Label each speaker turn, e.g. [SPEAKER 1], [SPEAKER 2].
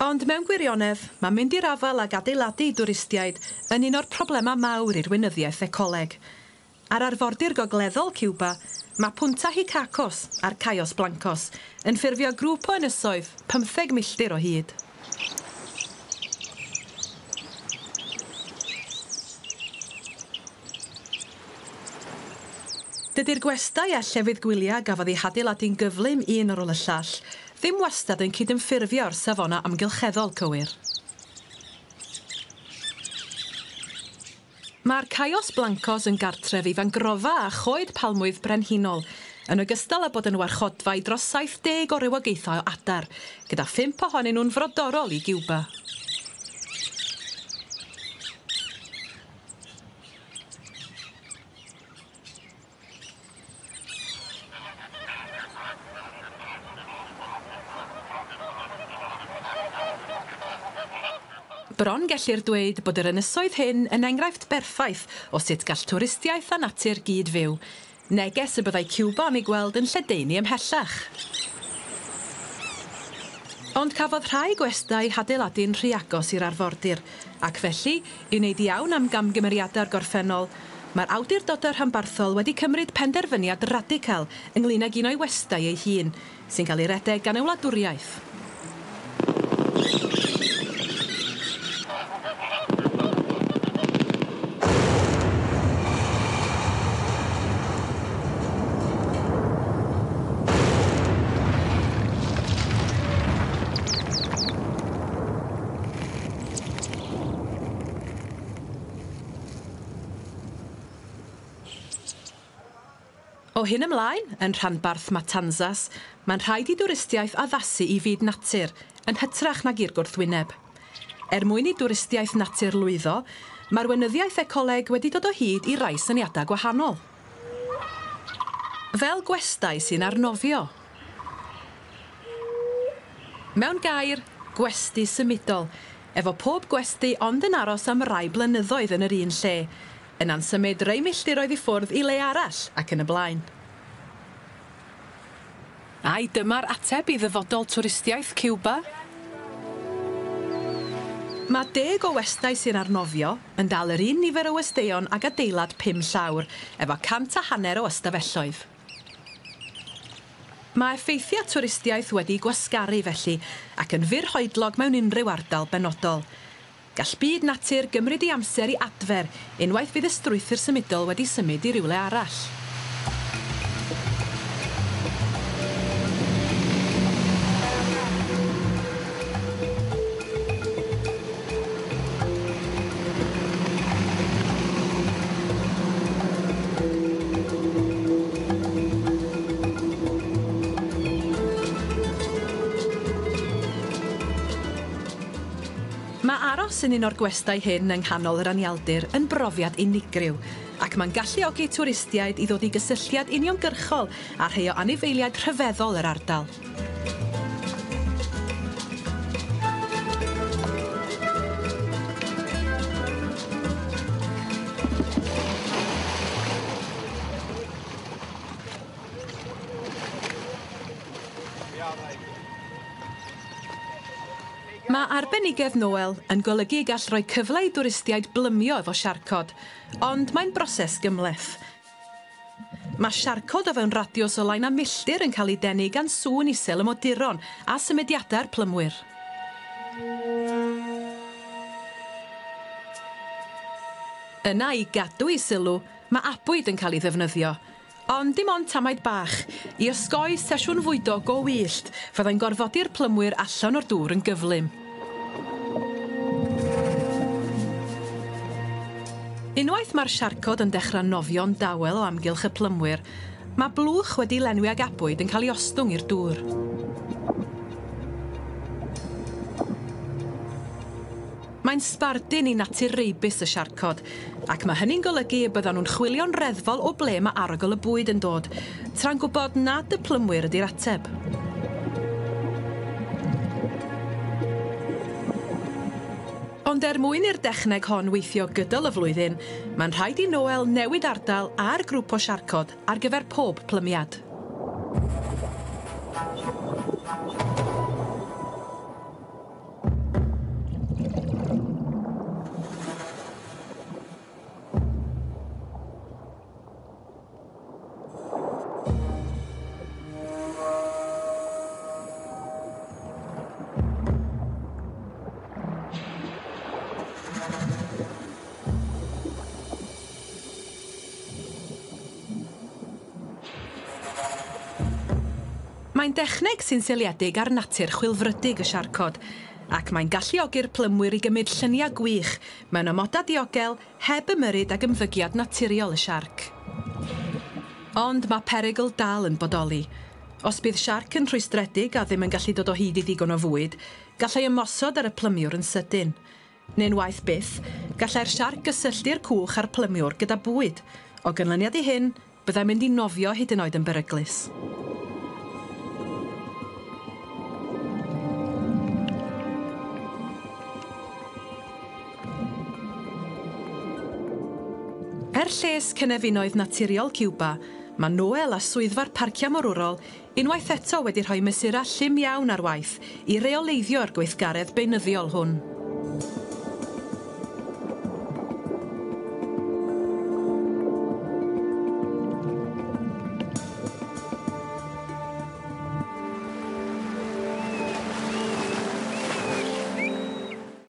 [SPEAKER 1] Ond mewn gwirionedd, mae mynd i'r afael ag adeiladu i dwristiaid yn un o'r problemau mawr i'r weinyddiaeth ecoleg. Ar arfordir gogleddol Cuba, mae Punta Hicacos a'r Cayos Blancos yn ffurfio grŵp o ynysoedd 15 milltir o hyd. Dydy'r gwestai a llefydd gwyliau gafodd eu hadeiladu'n gyflym un ar ôl y llall ddim wastad yn cydymffurfio â'r safonau amgylcheddol cywir. Mae'r Cayos Blancos yn gartref i fangrofa a choed palmwydd brenhinol, yn ogystal â bod yn warchodfa i dros 70 o rywogaethau o adar, gyda phump ohonyn nhw'n frodorol i Giwba. Bron gellir dweud bod yr ynysoedd hyn yn enghraifft berffaith o sut gall twristiaeth a natur gyd fyw. Neges y byddai Cuba am ei gweld yn lledaenu ymhellach. Ond cafodd rhai gwestai hadeiladu'n rhy agos i'r arfordir, ac felly, i wneud iawn am gamgymeriadau'r gorffennol, mae'r awdurdodau rhanbarthol wedi cymryd penderfyniad radical ynglŷn ag un o'i westai ei hun, sy'n cael ei redeg gan y wladwriaeth. O hyn ymlaen, yn rhanbarth Matanzas, mae'n rhaid i dwristiaeth addasu i fyd natur, yn hytrach nag i'r gwrthwyneb. Er mwyn i dwristiaeth natur lwyddo, mae'r weinyddiaeth ecoleg wedi dod o hyd i rai syniadau gwahanol. Fel gwestai sy'n arnofio. Mewn gair, gwesty symudol, efo pob gwesty ond yn aros am rai blynyddoedd yn yr un lle, yna'n symud rai milltiroedd i ffwrdd i le arall ac yn y blaen. Ai dyma'r ateb i ddyfodol twristiaeth Cuba? Mae 10 o westai sy'n arnofio yn dal yr un nifer o westeion ag adeilad 5 llawr, efo 150 o ystafelloedd. Mae effeithiau twristiaeth wedi gwasgaru felly, ac yn fyrhoedlog mewn unrhyw ardal benodol. Gall byd natur gymryd ei amser i adfer, unwaith fydd y strwythur symudol wedi symud i rywle arall. Mae aros yn un o'r gwestai hyn yng nghanol yr anialdir yn brofiad unigryw, ac mae'n galluogi twristiaid i ddod i gysylltiad uniongyrchol â rhai o anifeiliaid rhyfeddol yr ardal. Mae arbenigedd Noel yn golygu y gall roi cyfle i dwristiaid blymio efo siarcod, ond mae'n broses gymhleth. Mae siarcod o fewn radiws o lai na milltir yn cael ei denu gan sŵn isel y moduron a symudiadau'r plymwyr. Yna i gadw ei sylw, mae abwyd yn cael ei ddefnyddio, ond dim ond tamaid bach, i osgoi sesiwn fwydo go wyllt, fyddai'n gorfodi'r plymwyr allan o'r dŵr yn gyflym. Unwaith mae'r siarcod yn dechrau nofio'n dawel o amgylch y plymwyr, mae blwch wedi lenwi ag abwyd yn cael ei ostwng i'r dŵr. Mae'n sbardun i natur reibus y siarcod, ac mae hynny'n golygu y byddan nhw'n chwilio'n reddfol o ble mae arogl y bwyd yn dod, tra'n gwybod nad y plymwyr ydy'r ateb. Ond er mwyn i'r dechneg hon weithio gydol y flwyddyn, mae'n rhaid i Noel newid ardal a'r grŵp o siarcod ar gyfer pob plymiad. Mae'n dechneg sy'n seiliedig ar natur chwilfrydig y siarcod, ac mae'n galluogi'r plymwyr i gymryd lluniau gwych mewn amodau diogel heb ymyrryd ag ymddygiad naturiol y siarc. Ond mae perygl dal yn bodoli. Os bydd siarc yn rhwystredig a ddim yn gallu dod o hyd i ddigon o fwyd, gallai ymosod ar y plymiwr yn sydyn. Neu'n waeth byth, gallai'r siarc gysylltu'r cwch a'r plymiwr gyda bwyd. O ganlyniad i hyn, byddai'n mynd i nofio hyd yn oed yn beryglus. Er lles cynefinoedd naturiol Cuba, mae Noel a swyddfa'r Parciau Morwrol unwaith eto wedi rhoi mesurau llym iawn ar waith i reoleiddio'r gweithgaredd beunyddiol hwn.